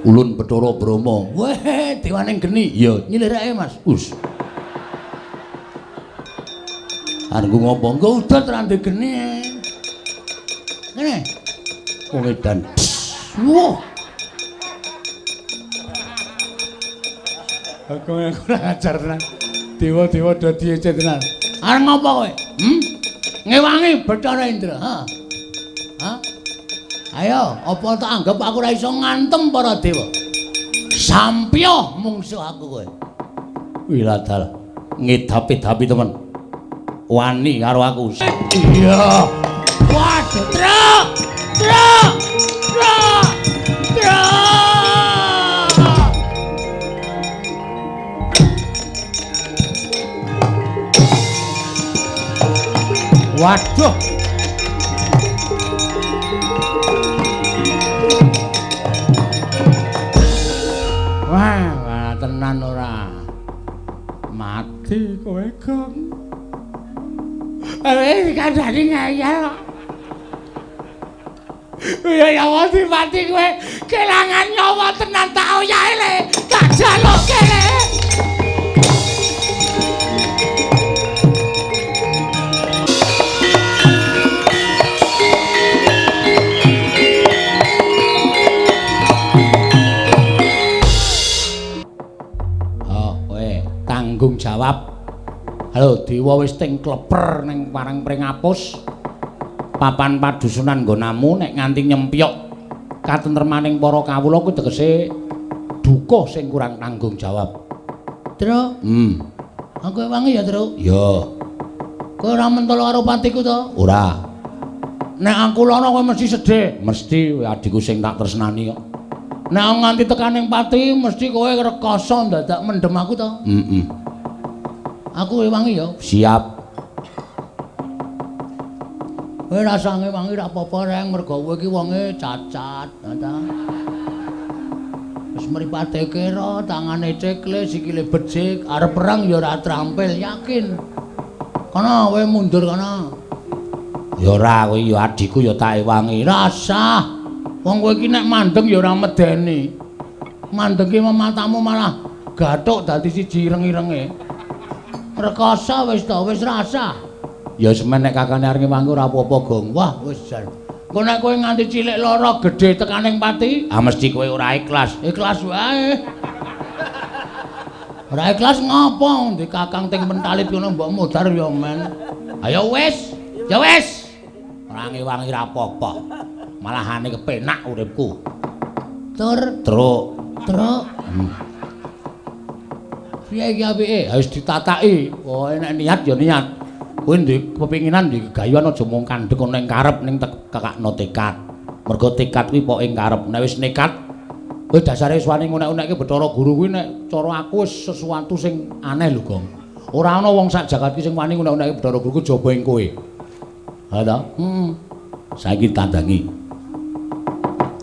Ulun Bathara Brahma. Weh, dewaning geni. Iya, nyilirake Mas. Us. Arep ngopo? Engko udat ra ndek geni. Ngene. Wong edan. Wah. Aku kurang ajar tenan. Dewa-dewa do diece tenan. Arep ngopo kowe? Hmm? Ngewangi Bathara Indra, ha? Ha? Ayo, apa tak anggap aku ora iso ngantem para dewa? Sampyo mungsuh aku kowe. Wiladal ngedapi-dapi temen. Wani karo aku. Iya. Waduh, truk. Truk. Truk. Truk. Waduh. Wah, tenan ora. Mati kowe, Gong. Wis kandhani ngeyel kok. Ya ya mati kowe kelangan nyawa tenan tak oyahe le. Tak jaluke le. Oh, kowe tanggung jawab. Halo, dewa wis ting kleper ning parang pringapus. Papan padusunan nggonamu nek nganti nyempyok katentremaning para kawula kuwi tegese duka sing kurang tanggung jawab. Truk. Aku ewangi ya, Truk. Iya. Kowe ora mentolo karo patiku to? Ora. Nek aku lara kowe mesti sedih. Mesti adikku sing tak tresnani kok. Nek nganti tekaning pati mesti kowe rekoso ndadak mendem aku to? Heeh. Aku ewangi ya. Siap. Kowe rasah ngewangi ra apa-apa reng, mergo kowe iki wonge cacat, ta. Wis mripate kera, tangane cekle, sikile becik, arep perang ya ora trampil, yakin. Kono kowe mundur kono. Ya ora, kowe ya adikku ya tak ewangi. Rasah. Wong kowe iki nek mandeng ya ora medeni. Mandeng ki matamu malah gathuk dadi siji ireng-irenge. Rekoso wis to, wis rasah. Ya semen nek kakane arep ngewangi ora apa-apa, Gong. Wah, wis jan. Engko nek kowe nganti cilik lara gedhe tekaning pati, ah mesti kowe ora ikhlas. Ikhlas wae. Ora ikhlas ngopo? Ndek kakang ting mentalit ngono mbok modar ya men. Ayo wis, ya wis. Ora ngewangi ora apa-apa. Malahane kepenak uripku. Tur, truk, truk. Piye iki apike? Wis ditataki. Pokoke nek niat ya niat. Kowe ndek kepinginan ndek gayuhan aja mung kandhek ana ing karep ning tekakno tekad. Mergo tekad kuwi poke ing karep. Nek wis nekat, kowe dasare wis wani ngunek-unekke Bathara Guru kuwi nek cara aku wis sesuatu sing aneh lho, Gong. Ora ana wong sak jagat iki sing wani ngunek-unekke Bathara Guru ku jaba ing kowe. Ha ta? Heeh. Saiki tandangi.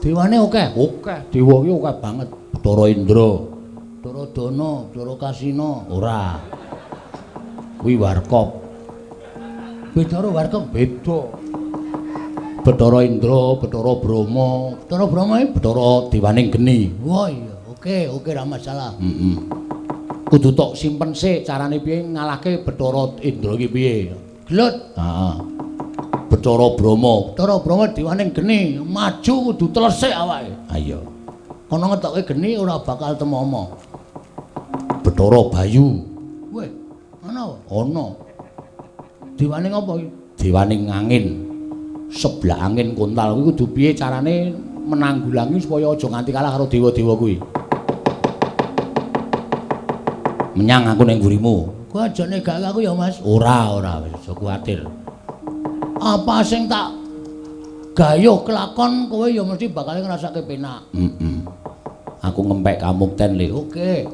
Dewane akeh, akeh. Dewa iki akeh banget. Bathara Indra, Bathara Dana, Bathara Kasina, ora. Kuwi Warkop. Bathara Warkop beda. Bathara Indra, Bathara Brahma, Bathara Brahma iki Bathara dewaning geni. Wah iya, oke, oke ra masalah. Heeh. Kudu tok simpen sik carane piye ngalahke Bathara Indra iki piye. Gelut. Heeh. Bathara Brahma, Bathara Brahma dewaning geni, maju kudu telesik awake. Ha iya. Kono ngetoke geni ora bakal temomo. Bathara Bayu. Weh, ana? Ana. Dewaning apa iki? Dewaning angin. Sebelah angin kontal kuwi kudu piye carane menanggulangi supaya aja nganti kalah karo dewa-dewa kuwi. Menyang aku ning mburimu. Kowe aja negake aku ya, Mas. Ora, ora, wis aja kuwatir. Apa sing tak gayuh kelakon kowe ya mesti bakal ngrasake penak. Heeh. Aku ngempek kamukten le. Oke.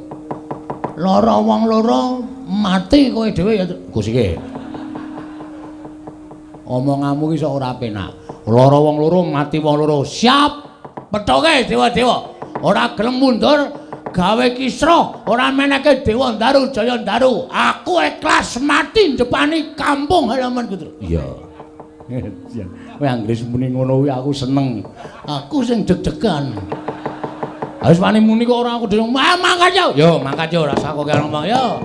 Lara wong loro mati kowe dhewe ya Gus iki. Omonganmu iki sok ora penak. Lara wong loro mati wong loro. Siap. Pethoke dewa-dewa. Ora gelem mundur gawe kisruh, ora meneke Dewa Ndaru Jaya Ndaru. Aku ikhlas mati njepani kampung halamanku. Iya. Kowe anggere muni ngono kuwi aku seneng. Aku sing deg-degan. Wis wani muni kok ora aku dhewe. Mangkat yo. Yo, mangkat yo, rasa kok ngomong yo.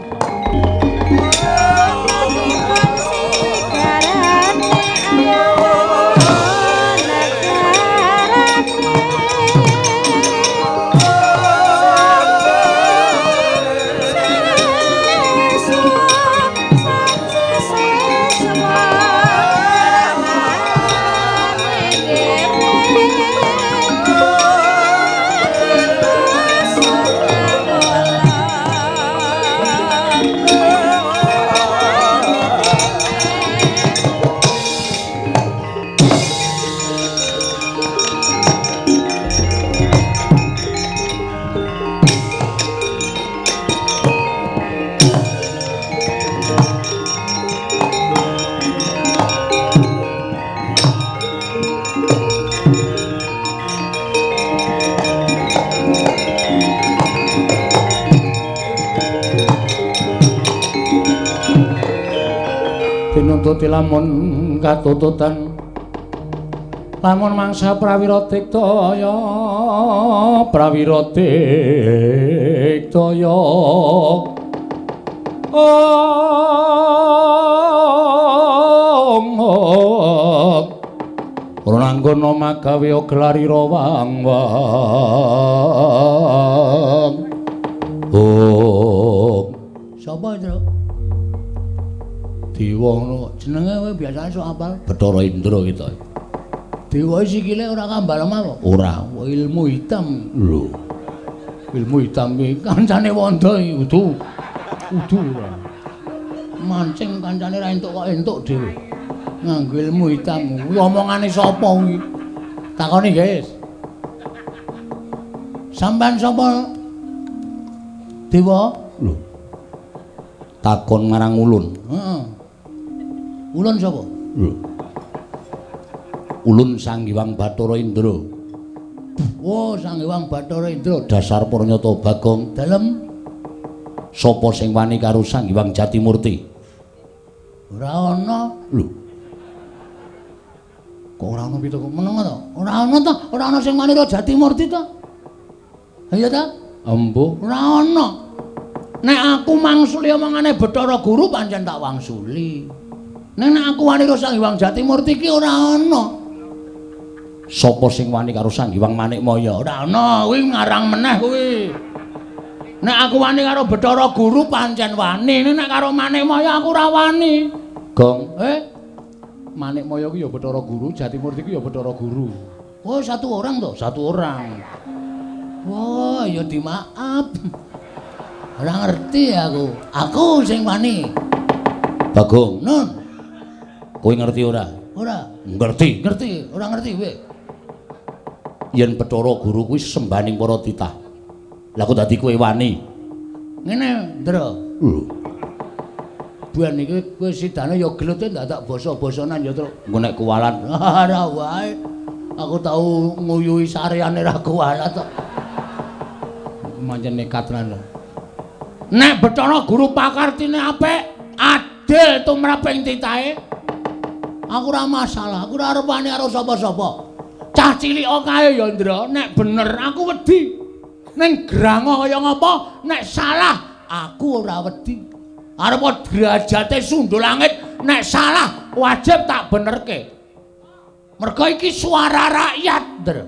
Tinuntuti lamun katututan lamun mangsa prawira tiktaya prawira tiktaya om ora magawe gelarira wang wang om sapa Indra? Dewa ngono jenenge kowe biasane sok apal Bathara Indra kita. Dewa sikile ora kambal omah apa? Ora, ilmu hitam. Lho. Ilmu hitam iki kancane wanda iki kudu. Kudu ora. Mancing kancane ra entuk kok entuk dhewe. Nganggo ilmu hitam. Kuwi omongane sapa kuwi? Takoni, guys. Sampeyan sapa? Dewa? Lho. Takon marang ulun. Heeh. Ulun sapa? Lho. Ulun Sang Hyang Bathara Indra. Oh, Sang Hyang Bathara Indra, dasar pranyata Bagong. Dalem sapa sing wani karo Sang Hyang Jatimurti? Ora ana. Lho. Kok ora ana pitu meneng to? Ora ana to? Ora ana sing wani karo Jatimurti to? Ha iya ta? Embuh, ora ana. Nek aku mangsuli omongane Bathara Guru pancen tak wangsuli. Nek nek aku wani karo Sang Hyang Jatimurti ki ora ana. Sapa sing wani karo Sang Hyang Manikmaya? Ora ana, kuwi ngarang meneh kuwi. Nek aku wani karo Bathara Guru pancen wani, nek karo Manikmaya aku ora wani. Gong, Manikmaya kuwi ya Bathara Guru, Jatimurti kuwi ya Bathara Guru. Oh, satu orang to? Satu orang. Wah, ya dimaaf. Ora ngerti aku. Aku sing wani. Bagong, Nun. Kowe ngerti ora? Ora. Ngerti, ngerti, ora ngerti kowe. Yen Bathara Guru kuwi sembaning para titah. Lah kok dadi kowe wani? Ngene, Ndra. Lho. Buan iki kowe sidane ya gelute ndak basa-basanan ya, Truk. Engko nek kuwalat, ora wae. Aku tau nguyuhi sareane ra kuwalat kok. Mancen nekat tenan. Nek Bathara Guru pakartine apik, adil tumraping titahe. Aku ora masalah, aku ora arep wani karo sapa-sapa. Cah cilik kae ya, Ndra, nek bener aku wedi. Ning grango kaya ngapa, nek salah aku ora wedi. Arep derajate sundul langit, nek salah wajib tak benerke. Mergo iki suara rakyat, Ndra.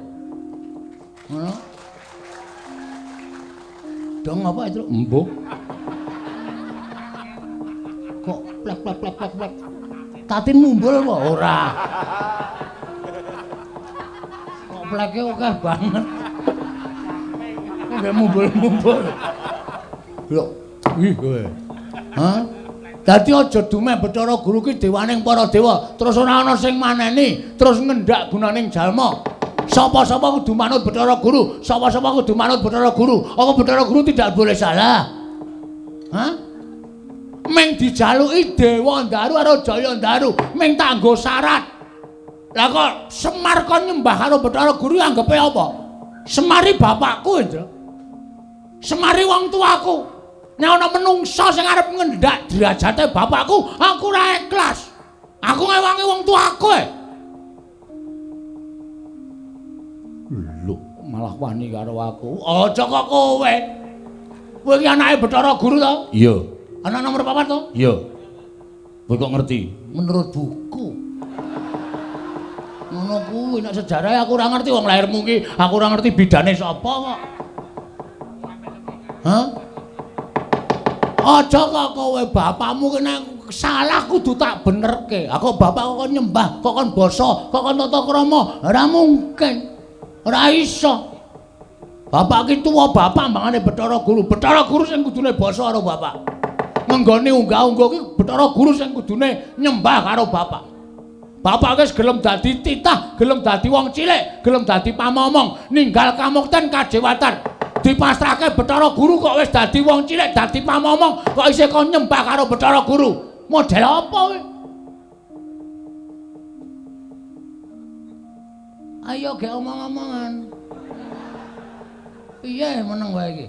Ngono. Dong apa itu? Embuh. Kok plek plek plek plek plek. Tatin mumbul apa? Ora. Kok pleke akeh banget. Kok gak mumbul-mumbul. Lho, ih kowe. Hah? Dadi aja dumeh Bathara Guru ki dewaning para dewa, terus ora ana sing maneni, terus ngendak gunaning jalma. Sapa-sapa kudu manut Bathara Guru, sapa-sapa kudu manut Bathara Guru. Apa Bathara Guru tidak boleh salah? Hah? Meng dijaluki Dewa Ndaru karo Jaya Ndaru, meng tanggo syarat. Lah kok Semar kon nyembah karo Bathara Guru anggepe apa? Semari bapakku, Indra. Semari wong tuaku. Nek ana menungsa sing arep ngendak derajate bapakku, aku ora ikhlas. Aku ngewangi wong tuaku. Lho, malah malah wani karo aku. Aja kok kowe. Kowe iki anake Bathara Guru to? Iya. Anak nomor 4 to? Iya. Kowe kok ngerti? Menurut buku. Ngono kuwi nek sejarahe aku ora ngerti wong lahirmu ki, aku ora ngerti bidane sapa kok. Hah? Aja kok kowe bapakmu ki nek salah kudu tak benerke. Aku bapak kok nyembah, kok kon basa, kok kon tata krama, ora mungkin. Ora iso. Bapak ki tuwa bapak mangane Bathara Guru. Bathara Guru sing kudune basa karo bapak. Ngenggone unggah-ungguh ki Bathara Guru sing kudune nyembah karo bapak. Bapak wis gelem dadi titah, gelem dadi wong cilik, gelem dadi pamomong, ninggal kamukten kajewatan. Dipasrahke Bathara Guru kok wis dadi wong cilik, dadi pamomong, kok isih kon nyembah karo Bathara Guru. Model apa kowe? Ayo gek omong-omongan. Piye meneng wae iki?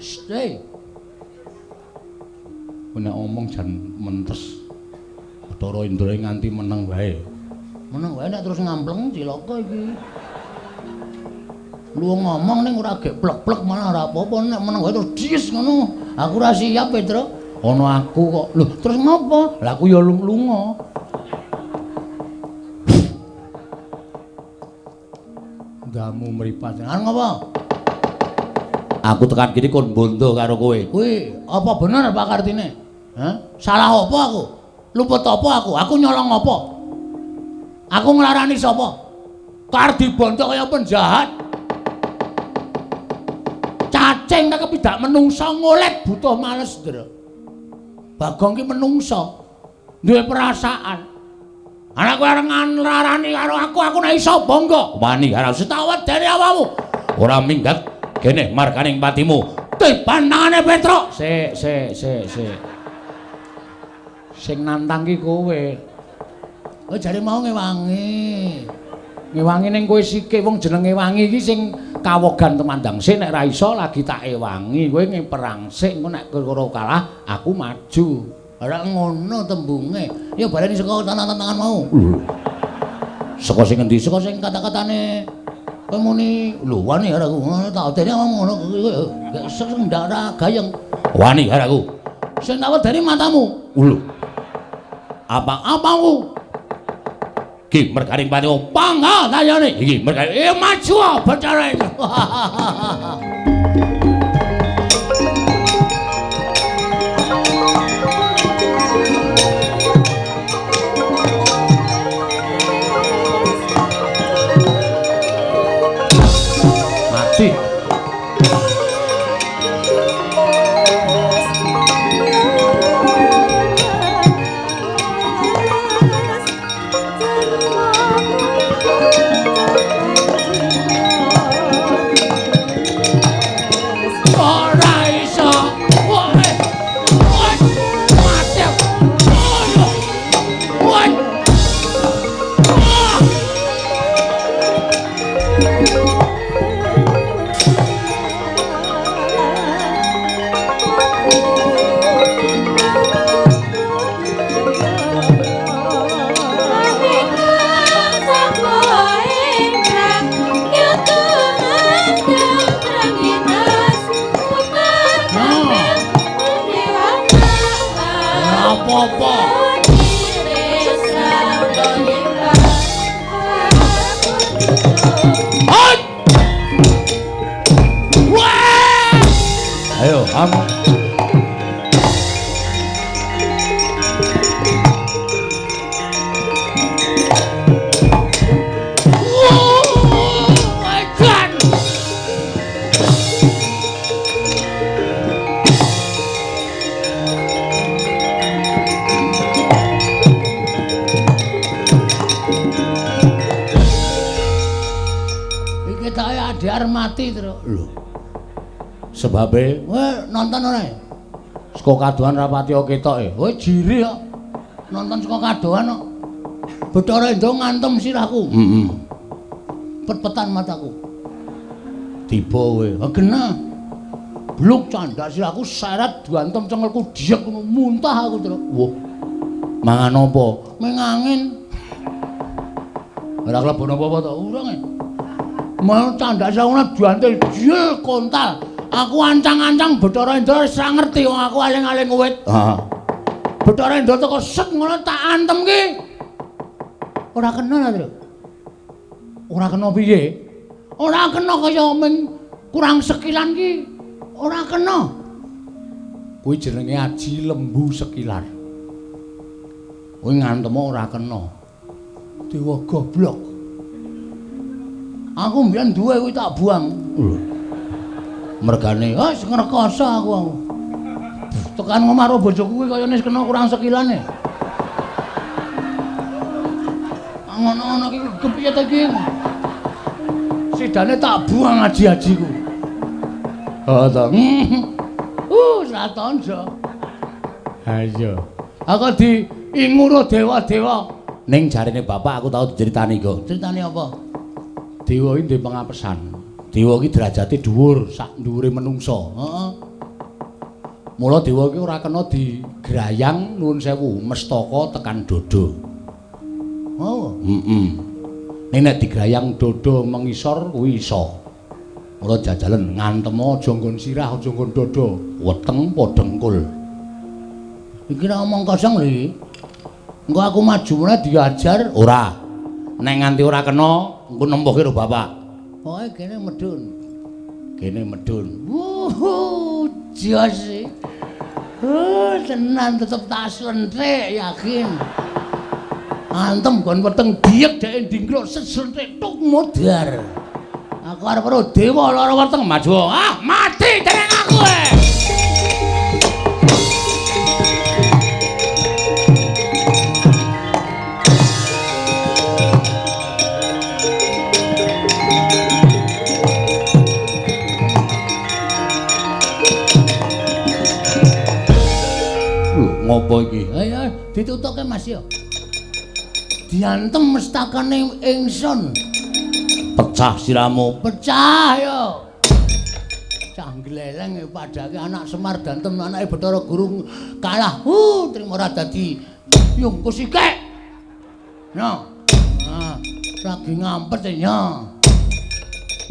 Stay. Nek omong jan mentes. Bathara Indra nganti meneng wae. Meneng wae nek terus ngampleng cilaka iki. Lu ngomong ning ora gek plek-plek malah ora apa-apa, nek meneng wae terus dies ngono. Aku ora siap, Petro. Ana aku kok. Lho, terus ngopo? Lah aku ya lunga. Ndamu mripat. Arep ngopo? Aku tekan kene kon bondo karo kowe. Kuwi apa bener Pak Kartine? Hah? Salah apa aku? Luput apa aku? Aku nyolong apa? Aku nglarani sapa? Kar dibondo kaya penjahat. Cacing kaya kepidak menungsa ngolet butuh males, Ndra. Bagong ki menungsa, duwe perasaan. Ana kowe arep nglarani karo aku, aku nek iso bangga. Wani karo setawet dene awakmu. Ora minggat kene markaning patimu. Tiban tangane Petruk. Sik, sik, sik, sik. Sing nantang ki kowe. Oh jare mau ngewangi. Ngewangi ning kowe sike wong jeneng ngewangi iki sing kawogan temandang sik nek ra iso lagi tak ewangi. Kowe ngeperang sik engko nek kira kalah aku maju. Ora ngono tembunge. Ya baleni saka tangan-tangan mau. Saka sing endi? Saka sing kata-katane kowe muni lho wani karo aku. Tak odene ngono gak sing ndak ora gayeng. Wani karo aku. Sing tak wedeni matamu. Lho. Apa-apamu? Ki mergaring patimu pangga tayane. Iki mergaring maju Bathara Indra. Mati. Ayo, kamu. Iki tak adhar mati terus. Lho. Sebabe kowe nonton ora? Saka kadohan ra pati ketoke. Kowe jiri kok. Nonton saka kadohan kok. Bathara Indra ngantem sirahku. Heeh. Pet-petan mataku. Tiba kowe. Ha genah. Bluk candak sirahku seret diantem cengelku diek ngono muntah aku terus. Wah. Mangan apa? Meng angin. Ora klebon apa-apa to? Urung e. Mau candak sauna diantil jil kontal. Aku ancang-ancang Bathara Indra wis ora ngerti wong aku aling-aling wit. Heeh. Bathara Indra teko set ngono tak antem ki. Ora kena ta, Tru? Ora kena piye? Ora kena kaya ming kurang sekilan ki. Ora kena. Kuwi jenenge aji lembu sekilan. Kuwi ngantemo ora kena. Dewa goblok. Aku mbiyen duwe kuwi tak buang. Mergane wis ngrekoso aku. Tekan omah karo bojoku kuwi kayane wis kena kurang sekilane. Ngono-ngono iki kepiye ta iki? Sidane tak buang aji-ajiku. Oh ta. Satonjo. Ha iya. Aku diinguro dewa-dewa. Ning jarene bapak aku tau diceritani kok. Critane apa? Dewa iki ndek pengapesan. Dewa iki derajate dhuwur sak dhuwure menungsa. Heeh. Mula dewa iki ora kena digrayang nuwun sewu mestaka tekan dodo. Oh, heeh. Ning nek digrayang dodo mengisor kuwi iso. Mula jajalen ngantemo aja nggon sirah, aja nggon dodo, weteng apa dengkul. Iki ora omong kosong lho iki. Engko aku maju meneh diajar ora. Nek nganti ora kena, engko nempuhke karo bapak. Pokoke kene medhun. Kene medhun. Wuh, jos. Tenan tetep tak slenthik yakin. Antem gon weteng diyek dhek ndingkluk slenthik tuk modar. Aku arep karo dewa lara weteng maju. Ah, mati jeneng aku. Ngopo iki? Ayo ditutuke Mas yo. Diantem mestakane ingsun. Pecah siramu, pecah yo. Cah gleleng padake anak Semar dantem anake Bathara Guru kalah. Trimo ora dadi yung kusike. No. Ah, lagi ngampet ya.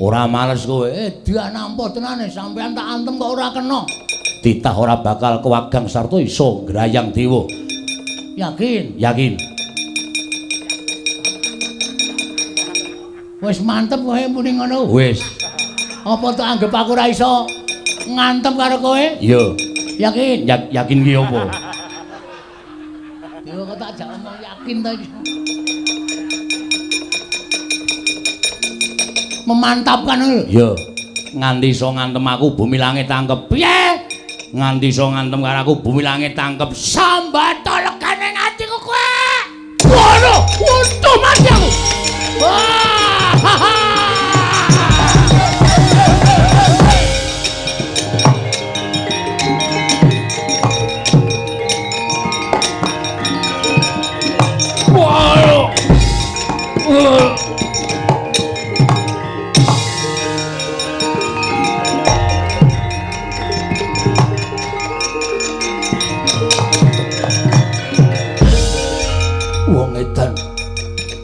Ora males kowe. Dia nampa tenane sampean tak antem kok ora kena. Titah ora bakal kewagang sarta iso ngrayang dewa. Yakin? Yakin. Wis mantep kowe muni ngono. Wis. Apa tak anggap aku ora iso ngantem karo kowe? Iya. Yakin? Yakin ki apa? Dewa kok tak jak omong yakin ta iki. Memantapkan lho. Iya. Nganti iso ngantem aku bumi langit tangkep. Piye? Nganti iso ngantem karo aku bumi langit tangkep. Sambato legane atiku kowe. Waduh, untuh mati aku. Wah. Wong edan.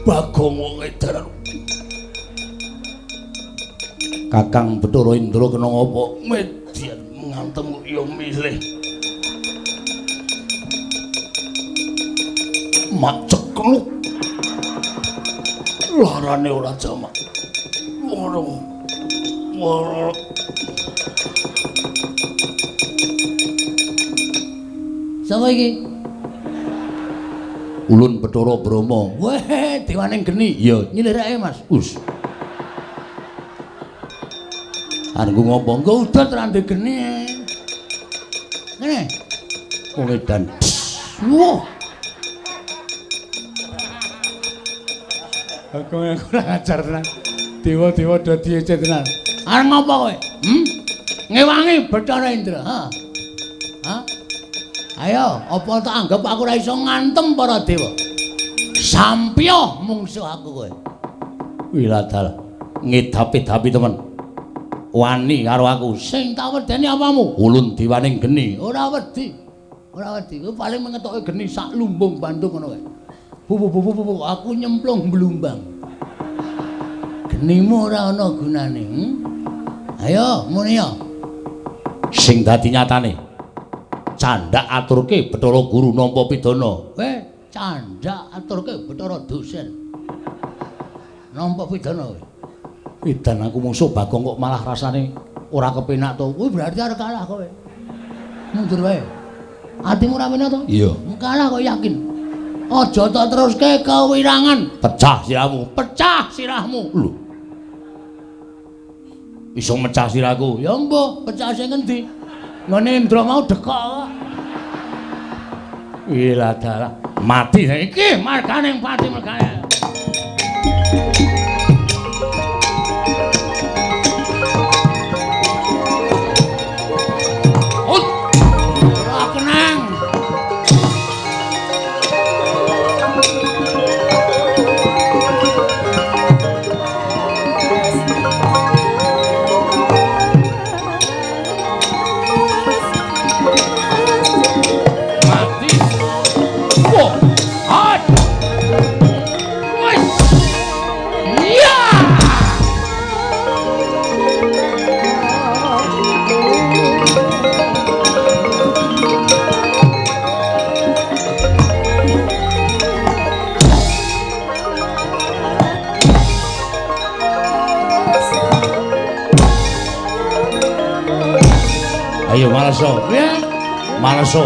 Bagong wong edan. Kakang Bathara Indra kena ngopo? Median ngantem kok ya milih. Mak cekluk. Larane ora jamak. Ngono. Ngono. Sapa iki? Ulun Bathara Brahma. Weh, dewane geni. Iya, nyilirake Mas. Us. Arep ngopo? Engko udan ra ndek geni. Ngene. Wong edan. Wah. Aku kurang ajar tenan. Dewa-dewa do diece tenan. Arep ngopo kowe? Ngewangi Bathara Indra, ha? Ha? Ayo, apa tak anggap aku ora iso ngantem para dewa? Sampyo mungsuh aku kowe. Wiladal ngedapi-dapi temen. Wani karo aku. Sing tak wedeni apamu? Ulun dewaning geni. Ora wedi. Ora wedi. Kowe paling mengetoke geni sak lumbung Bandung ngono kae. Bu bu bu bu bu aku nyemplung blumbang. Genimu ora ana gunane. Ayo muni ya. Sing dadi nyatane. Candhak aturke Bathara Guru nampa pidana. Kowe candhak aturke Bathara dosen. Nampa pidana kowe. Edan aku mungsuh Bagong kok malah rasane ora kepenak to. Kuwi berarti arep kalah kowe. Mundur wae. Atimu ora penak to? Iya. Kalah kok yakin. Aja tok teruske kewirangan. Pecah sirahmu, pecah sirahmu. Lho. Iso mecah sirahku. Ya mbuh, pecah sing ngendi? Ngene Indra mau dekok kok. Ilah dalah. Mati iki marganing pati mergane. Ayo maleso. Piye? Maleso.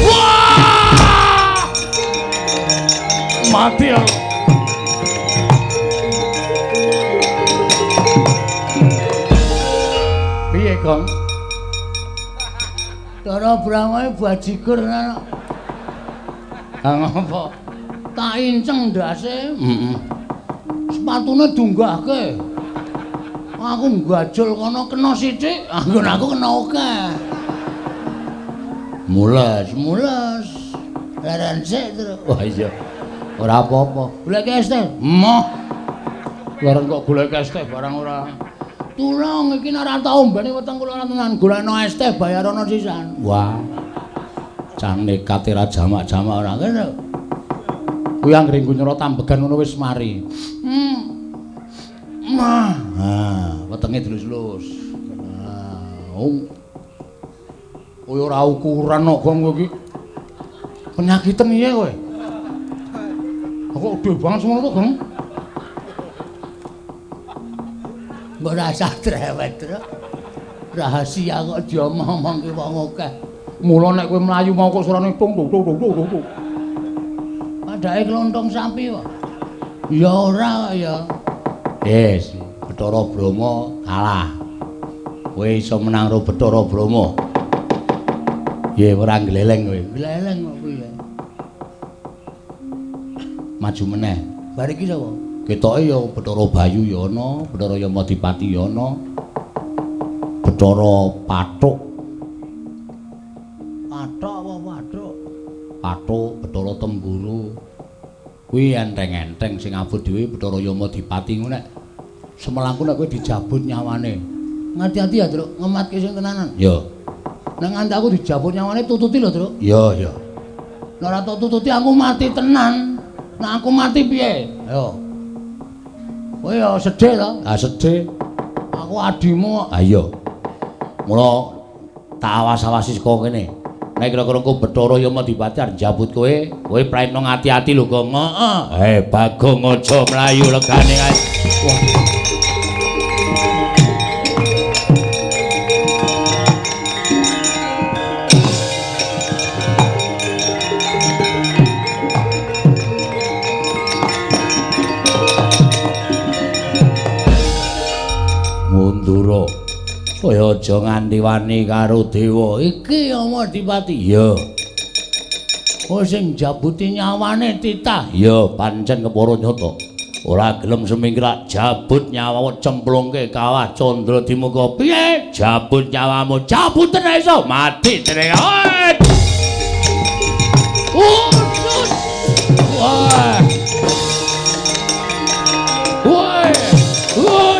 Wah! Mati aku. Piye, Gong? Dara Brahma bajigur ana. Ha ngopo? Tak inceng ndase. Heeh. Sepatune dunggahke. Aku nggajul kono kena sithik, anggon aku kena akeh. Mules, mules. Leren sik, Tru. Wah iya. Ora apa-apa. Golek es teh. Emoh. Leren kok golek es teh barang ora. Tulung iki nek ora tau ombene weteng kula ora tenan golekno es teh bayarono sisan. Wah. Cah nekat ora jamak-jamak ora kene. Kuwi anggere nggo nyerot ambegan ngono wis mari. Mah. Ha, wetenge dilus-lus. Ha, oh. Kowe ora ukuran kok Gong kowe iki. Penyakiten piye kowe? Aku gedhe banget semono to, Gong. Mbok rasah drewet, Tru. Rahasia kok diomong-omongke wong akeh. Mula nek kowe mlayu mau kok suarane tung tung tung tung tung. Padake klontong sapi kok. Ya ora kok ya. Wis, Bathara Brahma kalah. Kowe iso menang karo Bathara Brahma. Piye ora gleleng kowe? Gleleng kok piye? Maju meneh. Bar iki sapa? Ketoke ya Bathara Bayu ya ana, Bathara Yamadipati ya ana. Bathara Pathuk. Pathuk apa Pathuk? Pathuk, Bathara Temburu. Kuwi enteng-enteng sing abot dhewe Bathara Yamadipati ngono nek semelangku nek kowe dijabut nyawane. Ngati-ati ya, Truk, ngematke sing tenanan. Ya. Nek nganti aku dijabut nyawane tututi lho, Truk. Ya, ya. Nek ora tok tututi aku mati tenan. Nek aku mati piye? Ayo. Kowe ya sedih to? Ha sedih. Aku adimu. Ha iya. Mula tak awas-awasi saka kene. Nek kira-kira engko Bathara Yamadipati arep njabut kowe, kowe praitno ngati-ati lho, Gong. Heeh. Eh, Bagong aja mlayu legane kae. Wah. Mundura. Kowe aja nganti wani karo dewa. Iki Yamadipati. Iya. Kowe sing njabuti nyawane titah. Iya, pancen kepara nyata. Ora gelem semingkrak jabut nyawa cemplungke kawah Candra Dimuka. Piye? Jabut nyawamu. Jabuten iso mati jenenge. Usus. Wah. Wah. Wah.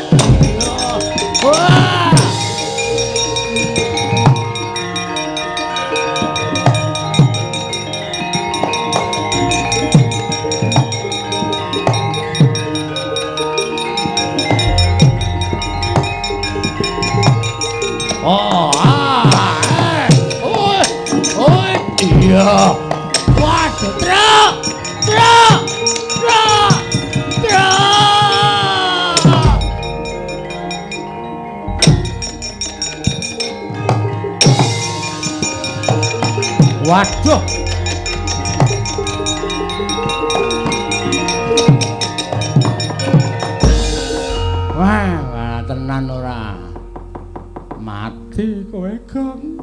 Kowe, Gong.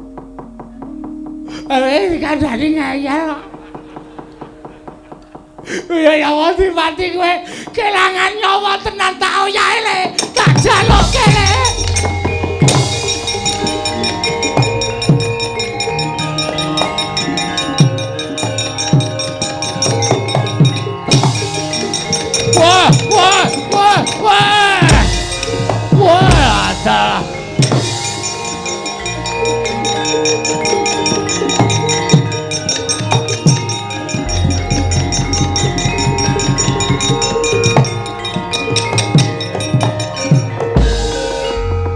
Wis dikandhani ngeyel kok. Ya ya Dipati kowe kelangan nyawa tenan tak oyahe le. Tak jaluke le. Wah, wah, wah, wah. Wah, ada.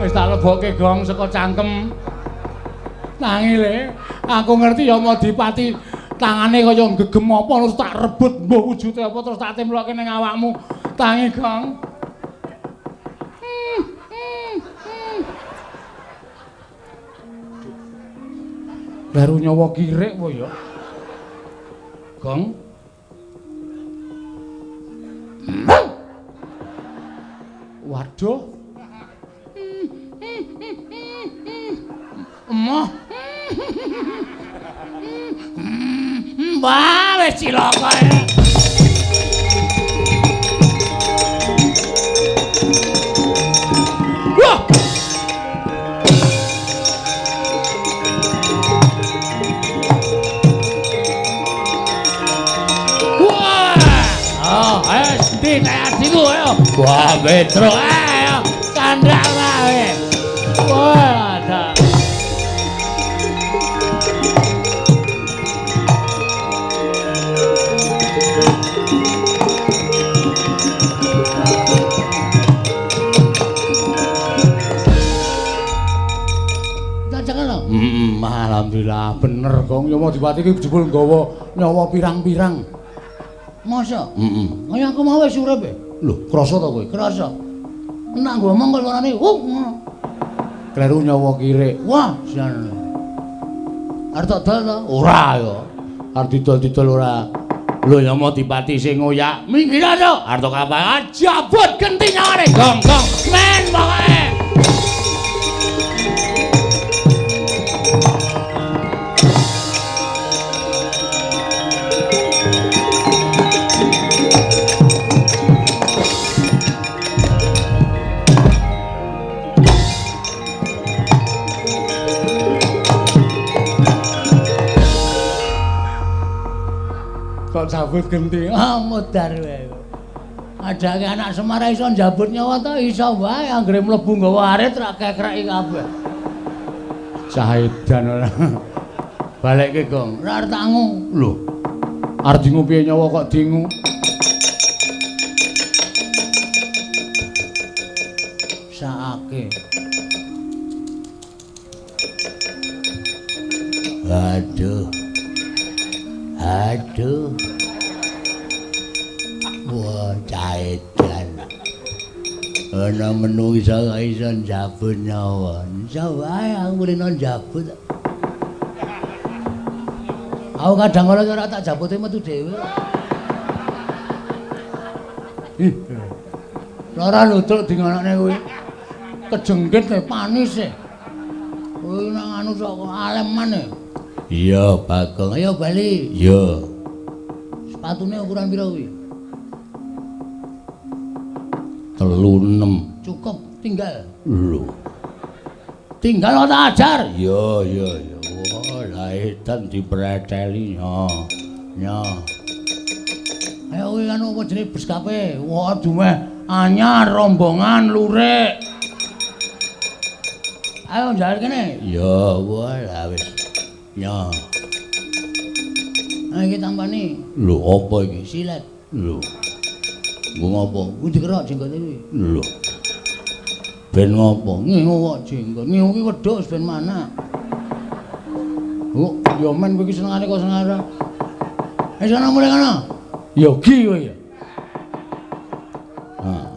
Wis tak lebokke gong saka cangkem. Tangi le, aku ngerti ya Madipati tangane kaya gegem apa terus tak rebut mbuh wujude apa terus tak templokke ning awakmu. Tangi gong. Baru nyawa kirik apa ya? Gong. Waduh. Emoh. Wah, wis cilaka. Wah. Wah. Oh, ayo ndi kaya adiku ayo. Wah, Petro ayo kandhak wae. Wah, ada. Alhamdulillah bener Gong. Ya Madipati iki jebul nggawa nyawa pirang-pirang. Masa? Heeh. Kaya aku mau wis urip e. Lho, krasa ta kowe? Krasa. Nek ngomong kok suarane, ngono. Kleru nyawa kirik. Wah, jan. Arep tak dol ta? Ora ya. Arep didol-didol ora. Lho ya Madipati sing ngoyak. Minggir to. Arep kapal jabut genti nyawane. Gong, gong. Men pokoke. Kok jabut genti? Ah, modar wae. Adake anak Semar iso njabut nyawa ta iso wae anggere mlebu nggawa arit rak kekreki kabeh. Cahedan ora. Balekke, Gong. Ora arep tak ngu. Lho. Arep dingu piye nyawa kok dingu? Saake. Aduh. Aduh. Wah, caedan. Ana menungsa kok iso njabut nyawa. Iso wae aku rene njabut. Aku kadang kala ora tak jabute metu dhewe. Ih. Ora ludruk di ngonokne kuwi. Kejengkit e panis e. Kuwi nang anu sok aleman e. Iya, Bagong. Ayo bali. Iya. Sepatune ukuran pira kuwi? 36. Cukup, tinggal. Lho. Tinggal tak ajar. Iya, iya, iya. Wah, lah edan dipreteli. Ya. Ya. Ayo kuwi anu apa jenenge beskape? Wah, dumeh anyar rombongan lurik. Ayo njaluk kene. Iya, wah lah wis. Ya. Nah iki tampani. Lho, apa iki? Silet. Lho. Nggo ngopo? Kuwi dikerok jenggote kuwi. Lho. Ben ngopo? Ngingu kok jenggot. Ngingu ki wedhus ben mana? Oh, ya men kowe iki senengane kok seneng ora. Wis ana mulih kono. Yogi kowe ya. Ha.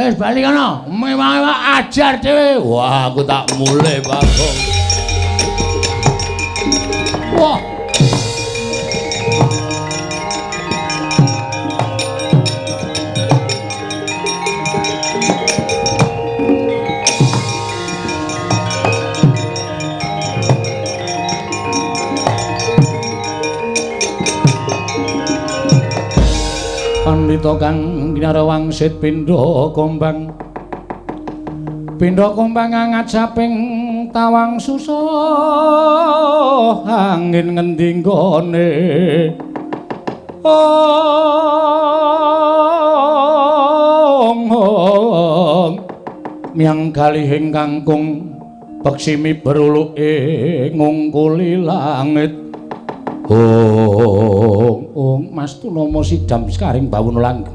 Wis bali kono. Mewah-mewah ajar dhewe. Wah, aku tak mulih, Bagong. Wah. Pandhita kang kinara wangsit pindha kombang. Pindha kombang ngajaping tawang susah angin ngendi nggone. Ong miang galihing kangkung peksimi beruluke ngungkuli langit. Ong ong Mas Tunama sidam sekaring bawono langgeng.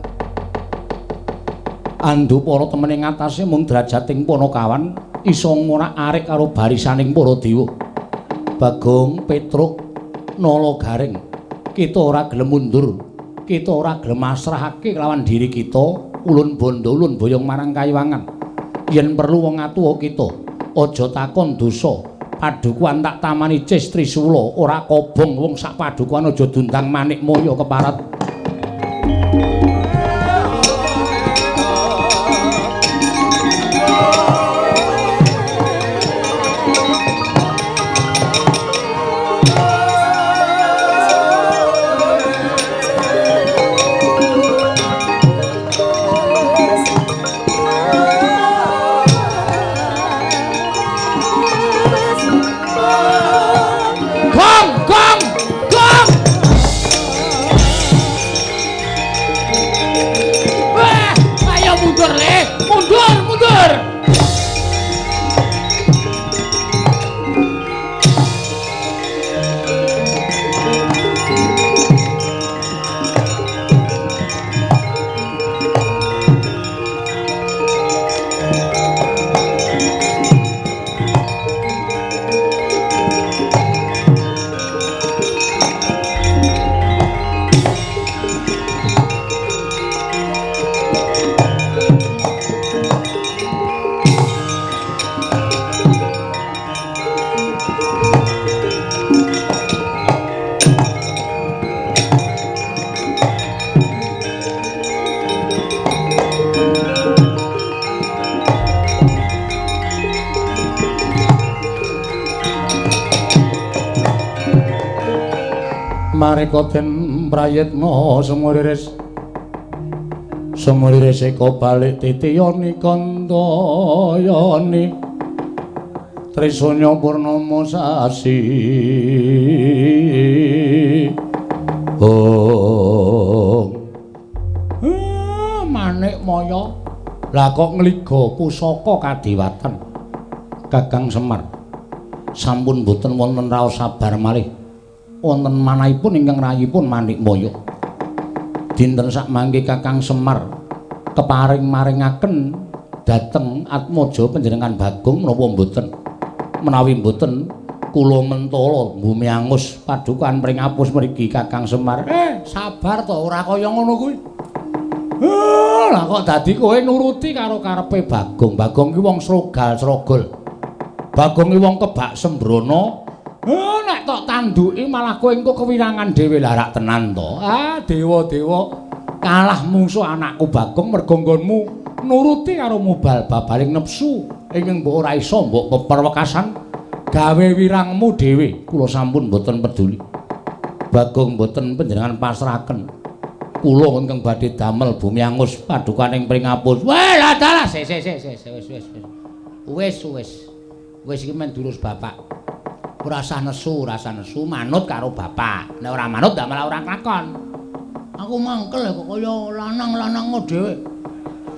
Andu para temen ing atase mung drajating Panakawan iso ngorak-arik karo barisaning para dewa. Bagong, Petruk, Nala Gareng, kita ora gelem mundur, kita ora gelem masrahake kelawan diri kita, ulun bondo ulun boyong marang kayiwangan. Yen perlu wong atuwa kita, aja takon dosa. Padukuhan tak tamani Cis Trisula, ora kobong wong sak padukuhan aja dundang manik moyo keparat. Mareka den prayitna sumuriris sumuriris eka balik titiyani kantayani Trisanya purnama sasi. Oh manik maya lah kok ngliga pusaka kadewatan Kakang Semar sampun boten wonten raos sabar malih wonten manahipun ingkang rayipun Manik Maya. Dinten sakmangke Kakang Semar keparing maringaken dhateng atmaja panjenengan Bagong menapa mboten? Menawi mboten kula mentala bumi angus padukan pringapus mriki Kakang Semar. Sabar to ora kaya ngono kuwi. Lah kok dadi kowe nuruti karo karepe Bagong. Bagong ki wong srogal-srogol. Bagong ki wong kebak sembrono. Nek tok tanduki malah kowe engko kewirangan dhewe lah rak tenan to. Ah, dewa-dewa kalah mungsuh anakku Bagong mergo nggonmu nuruti karo mubal babaling nepsu ingkang mbok ora iso mbok peperwekasan gawe wirangmu dhewe. Kula sampun mboten peduli. Bagong mboten panjenengan pasrahaken. Kula ingkang badhe damel bumi angus padukaning pringapus. Weh, lah dalah sik sik sik wis wis wis. Wis wis. Wis iki men durus bapak. Ora usah nesu, ora usah nesu, manut karo bapak. Nek ora manut ndak malah ora kelakon. Aku mangkel kok kaya lanang-lanang dhewe.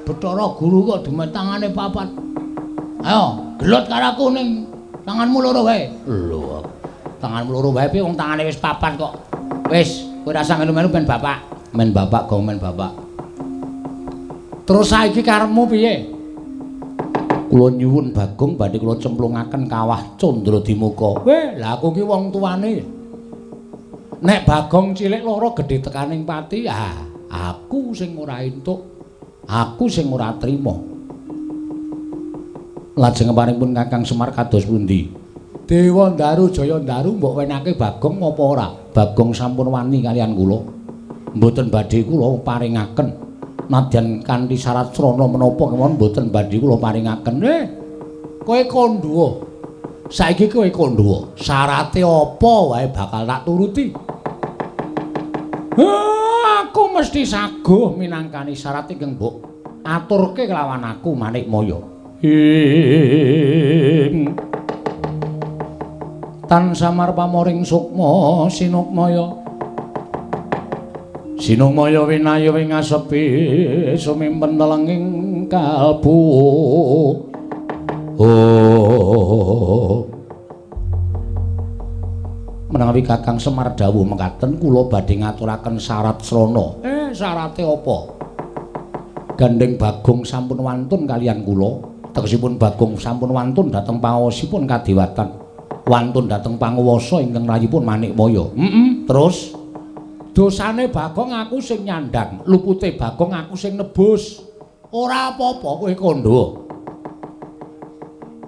Bathara guru kok dumet tangane papat. Ayo, gelut karo aku ning tanganmu loro wae. Lho, tanganmu loro wae piye wong tangane wis papat kok. Wis, kowe ora usah melu-melu ben bapak. Men bapak gong men bapak. Terus saiki karepmu piye? Kula nyuwun Bagong badhe kula cemplungaken kawah Candradimuka. Weh, lah aku ki wong tuane. Nek Bagong cilik lara gedhe tekaning pati, ah, aku sing ora entuk. Aku sing ora trima. Lajeng paringipun Kakang Semar kados pundi? Dewa Ndaru Jaya Ndaru mbok wenake Bagong apa ora? Bagong sampun wani kalian kula. Mboten badhe kula paringaken. Nadyan kanthi syarat srana menapa kemawon mboten badhe kula paringaken. Kowe kandha. Saiki kowe kandha. Syarate apa wae bakal tak turuti. Aku mesti saguh minangkani syarat ingkang mbok aturke kelawan aku Manikmaya. Ing tan samar pamoring sukma sinukmaya. Sinukmaya winaya ing asepi sumimpen telenging kalbu. Oh. Menawi Kakang Semar dawuh mekaten kula badhe ngaturaken syarat srana. Syarate apa? Gandeng Bagong sampun wantun kalian kula, tegesipun Bagong sampun wantun dhateng panguwasipun kadewatan. Wantun dhateng panguwasa ingkang rayipun Manikmaya. Terus dosane Bagong aku sing nyandhang, lupute Bagong aku sing nebus. Ora apa-apa kowe kandha.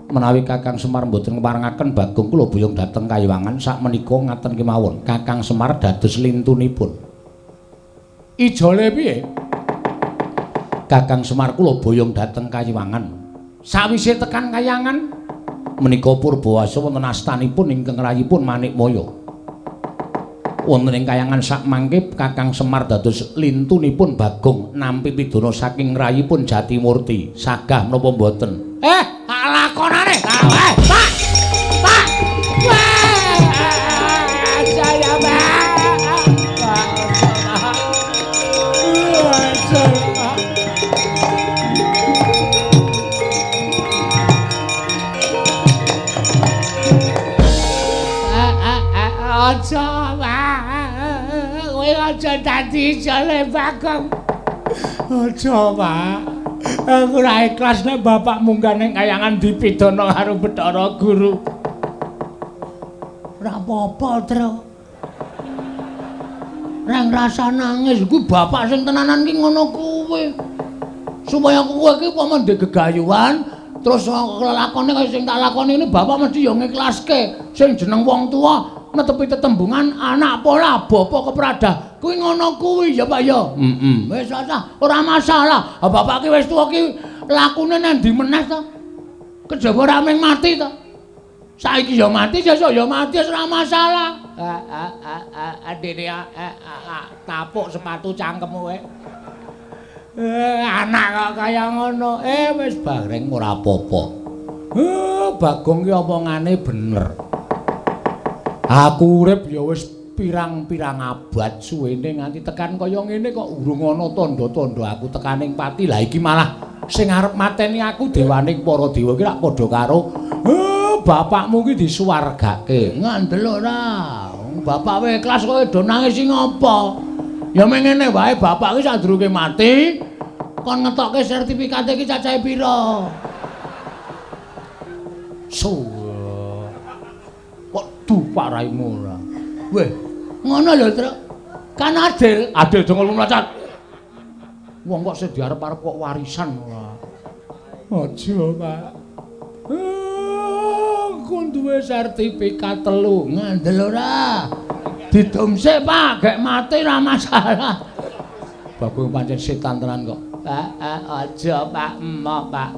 Menawi Kakang Semar mboten ngparengaken Bagong kula boyong dhateng Kayiwangan sakmenika ngaten kemawon. Kakang Semar dados lintunipun. Ijole piye? Kakang Semar kula boyong dhateng Kayiwangan. Sawise tekan Kayangan menika Purbawasa wonten astanipun ingkang rayipun Manikmaya. Wonten ing Kayangan sakmangke Kakang Semar dados lintunipun Bagong nampi pidana saking rayipun Jatimurti. Sagah menapa mboten? Lakonane. Pak. Pak. Wah, jaya Pak. Aja, Pak. Kowe aja dadi jale Bagong. Aja, Pak. Aku ora ikhlas nek bapak munggah ning kayangan dipidana karo Bathara Guru. Ora apa-apa, Tru. Reng rasa nangis kuwi bapak sing tenanan ki ngono kuwi. Supaya kowe iki upama ndek gegayuhan terus lelakone kaya sing tak lakoni ini bapak mesti ya ngiklaske. Sing jeneng wong tuwa netepi tetembungan anak pola bapa kepradah. Kuwi ngono kuwi ya Pak ya. Wis ora masalah. Bapak ki wis tuwa ki lakune nang ndi meneh to? Kejaba ora mung mati to. Saiki ya mati, sesuk ya mati, wis ora masalah. Dene tapuk sepatu cangkemmu kowe. Anak kok kaya ngono. Wis bareng ora apa-apa. Bagong ki omongane bener. Aku urip ya wis pirang-pirang abad suwene nganti tekan kaya ngene kok urung ana tandha-tandha aku tekaning pati. Lah iki malah sing arep mateni aku dewaning para dewa iki rak padha karo bapakmu iki disuwargake. Ngandel ora? Bapak wae ikhlas kowe do nangis sing apa? Ya meng ngene wae bapak iki sadurunge mati kon ngetokke sertifikate iki cacahe pira? Kok dupak raimu ora? Weh, ngono lho, Truk. Kan adil. Adil dongol mlacat. Wong kok sing diarep-arep kok warisan ora. Aja, Pak. Aku duwe sertifikat 3. Ngandel ora? Didum sik, Pak, gek mati ora masalah. Bagong pancen setan tenan kok. Pak, aja, Pak, emoh, Pak.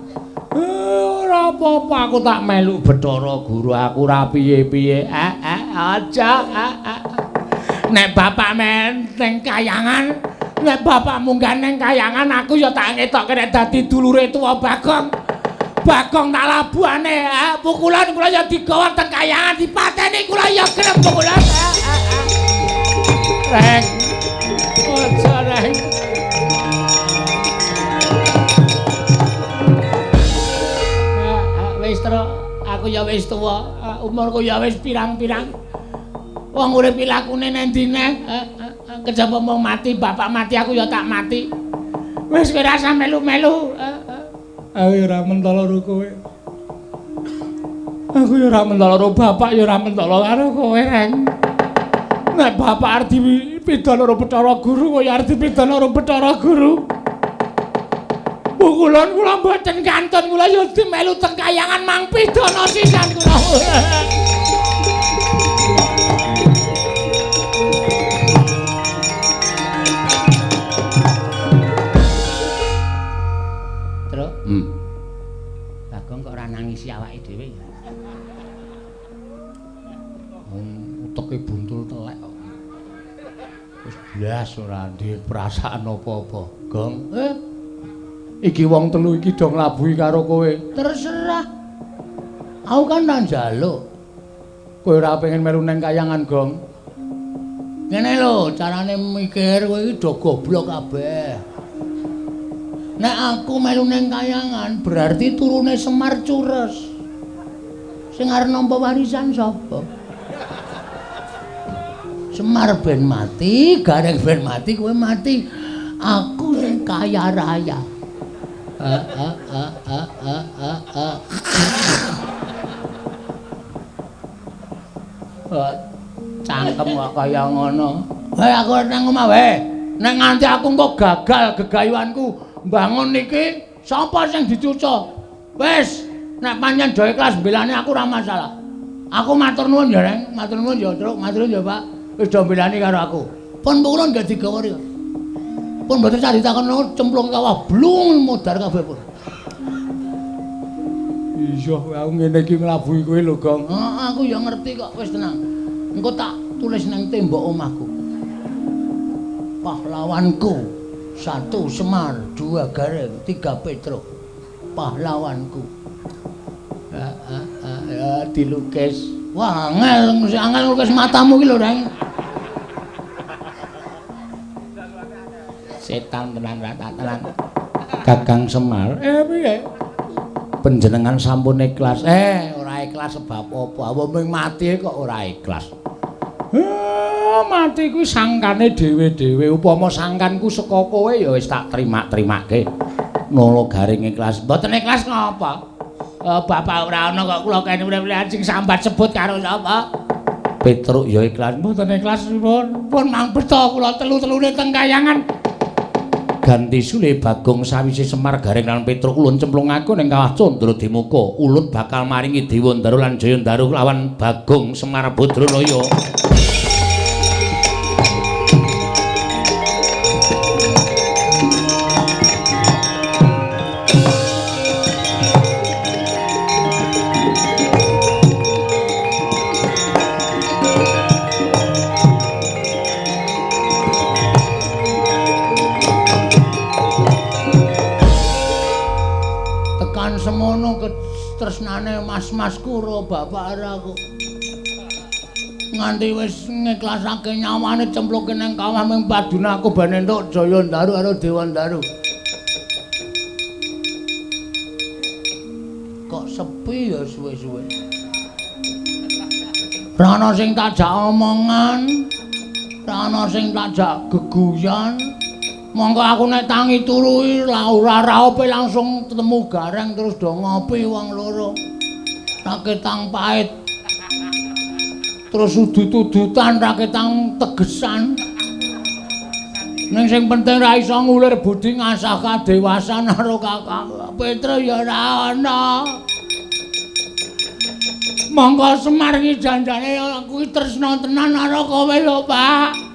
Ora apa-apa aku tak melu Bathara Guru aku ora piye-piye. Aja. Nek bapak men ning kayangan, nek bapak munggah ning kayangan aku ya tak ngetokke nek dadi dulure tuwa Bagong. Bagong tak labuhane, pukulan kula ya digawa teng kayangan dipateni kula ya gelem pukulan. Reng. Aja reng. Wis Truk, aku ya wis tuwa, umurku ya wis pirang-pirang. Wong urip iki lakune nang ndi neh? Kejaba mung mati, bapak mati aku ya tak mati. Wis kowe ora usah melu-melu. Aku ya ora mentala karo kowe. Aku ya ora mentala karo bapak ya ora mentala karo kowe, Reng. Nek bapak arep dipidana karo Bathara Guru, kowe arep dipidana karo Bathara Guru. Pukulan kula mboten kantun kula ya dimelu teng kayangan mang pidana sisan kula. Truk. Bagong kok ora nangisi awake dhewe ya. Uteke buntul telek kok. Wis blas ora duwe perasaan apa-apa, Gong. Iki wong telu iki do nglabuhi karo kowe. Terserah. Aku kan ora njaluk. Kowe ora pengen melu nang kayangan, Gong. Ngene lho, carane mikir kowe iki do goblok kabeh. Nek aku melu nang kayangan berarti turune Semar cures. Sing arep nampa warisan sapa? Semar ben mati, Gareng ben mati, kowe mati. Aku sing kaya raya. Cangkem kok kaya ngono. Hei, aku nang omah wae. Nek nganti aku engko gagal gegayuanku mbangun iki, sapa sing dicuca? Wis, nek pancen do ikhlas mbelani aku ora masalah. Aku matur nuwun ya, Reng. Matur nuwun ya, Truk. Matur nuwun ya, Pak. Wis do mbelani karo aku. Pun kula nggih digawa riyo. Pun mboten sah ditakon cemplung kawah blung modar kabeh pun. Iya, aku ngene iki nglabuhi kowe lho, Gong. Heeh, aku ya ngerti kok, wis tenang. Engko tak tulis nang tembok omahku. Pahlawanku 1 Semar, 2 Gareng, 3 Petruk. Pahlawanku. Ya dilukis. Wah, angel, angel nglukis matamu ki lho, Reng. Setan tenan rata tenan. Kakang Semar, piye? Panjenengan sampun ikhlas. Ora ikhlas sebab apa? Wong mati kok ora ikhlas. Mati kuwi sangkane dhewe-dhewe. Upama sangkanku saka kowe ya wis tak terima-terimake. Nolo Garing ikhlas. Mboten ikhlas ngapa? Bapak ora ana kok kula kene urip sing sambat sebut karo sapa? Petruk ya ikhlas. Mboten ikhlas pun. Pun mang beto kula telu-telune teng kayangan. Ganti sule Bagong sawise Semar Gareng lan Petruk ulun cemplungake ning kawah Candradimuka. Ulun bakal maringi Dewa Ndaru lan Jaya Ndaru lawan Bagong Semar Badranaya. Semono ketresnane mas-masku ro bapak aku. Nganti wis ngiklasake nyawane cempluke nang kawah ming padune aku ben entuk Jaya Ndaru karo Dewa Ndaru. Kok sepi ya suwe-suwe. Ra ana sing tak jak omongan, ra ana sing tak jak geguyon. Monggo aku nek tangi turu ora raope langsung ketemu Gareng terus do ngopi wong loro. Raketang pait. Terus udut-udutan raketang tegesan. Ning sing penting ra iso ngulir budi ngasah kadewasan karo Kakang Petro ya ora ana. Monggo Semar iki janjane aku tresna tenan karo kowe lho, Pak.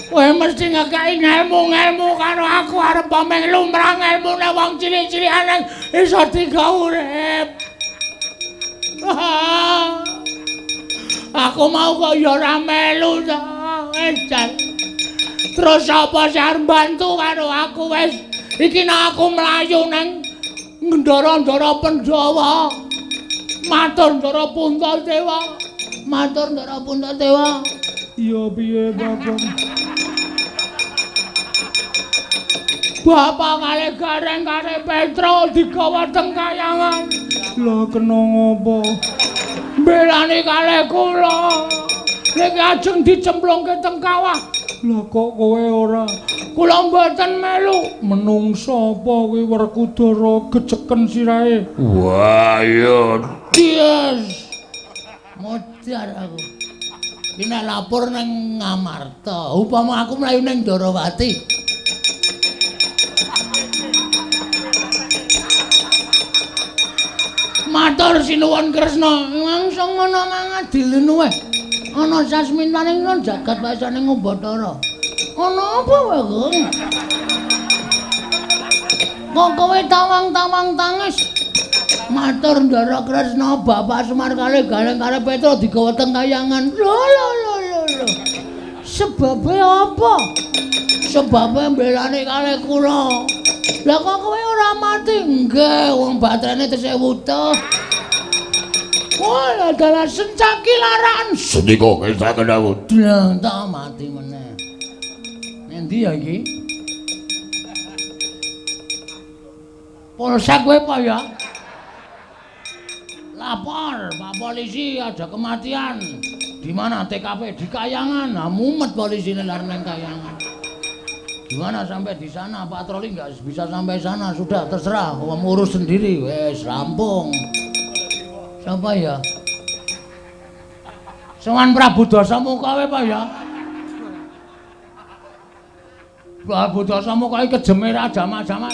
Kowe mesti ngekeki ngelmu-ngelmu karo aku arep pameng lumrah ngelmune wong cilik-cilikan iso digawe urip. Aku mau kok ya ora melu to. Wis jan. Terus sapa sing arep bantu karo aku wis? Iki nek aku mlayu nang ndara-ndara Pandhawa. Matur Ndara Puntadewa. Matur Ndara Puntadewa. Iya piye, Bagong? Bapak kali Gareng kali Petro digawa teng kayangan. Lah kena ngopo? Mbelani kali kula. Niki ajeng dicemplungke teng kawah. Lah kok kowe ora? Kula mboten melu. Menungsa apa kuwi Werkudara gejeken sirahe? Wah iya. Yes. Modar aku. Iki nek lapor nang Ngamarta, upama aku mlayu nang Ndarawati. Matur sinuwun Kresna, langsung ngono mangadilinu wae. Ana sasmintane nang jagat wasane Bathara. Ana apa wae, Gong? Kok kowe tawang-tawang tangis? Matur Ndara Kresna, Bapak Semar kali Gareng kali Petro digawa teng kayangan. Lho lho lho lho. Sebabe apa? Sebabe mbelani kalih kula. Lah kok kowe ora mati? Nggih, wong baterene tesih wutuh. Wah, dalah sencaki laraan. Sendika ngersakaken dawuh. Dlang tak mati meneh. Endi ya iki? Polsek kowe apa ya? Lapor, Pak Polisi ada kematian. Di mana TKP? Di Kayangan. Nah, mumet polisine lari nang Kayangan. Gimana sampai di sana? Patroli nggak bisa sampai sana. Sudah terserah, kamu urus sendiri. Wes rampung. Siapa ya? Sowan Prabu Dasamuka kowe apa ya? Prabu Dasamuka iki kejeme ra jamak-jamak.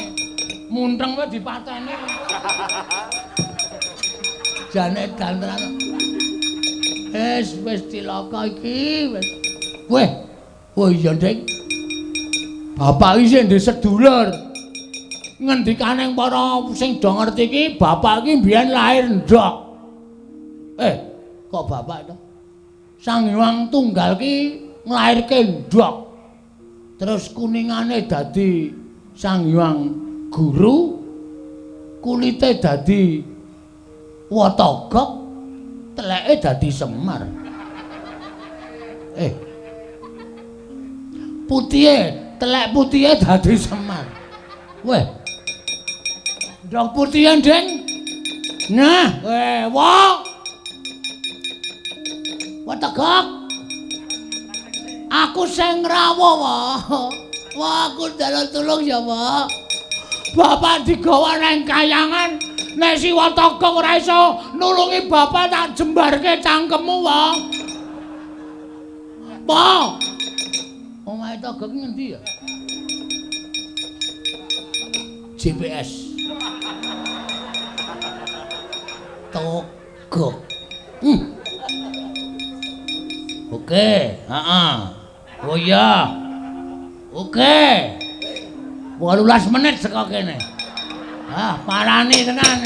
Munteng kowe dipateni. Jane dan tenan. Wis wis cilaka iki wis. Weh. Oh iya, Dik. Bapak iki sing ndek sedulur. Ngendikane para sing do ngerti iki, bapak iki mbiyen lahir ndok. Kok bapak to? Sang Hyang Tunggal ki nglairke ndok. Terus kuningane dadi Sang Hyang Guru, kulite dadi Watagok, teleke dadi Semar. Putihe, telek putihe dadi Semar. Weh. Ndok putihe, Ding. Nah, weh, wah. Watagok. Aku sing ngrawuh, wah. Wah, aku njaluk tulung ya, Pak. Bapak digawa nang Kayangan. Nek si Watagok ora iso nulungi bapak tak jembarke cangkemmu, wah. Pak. Omahe Togok ngendi ya? GPS. Togok. Oke, heeh. Oh iya. Oke. 18 menit saka kene. Ah, parani tenan.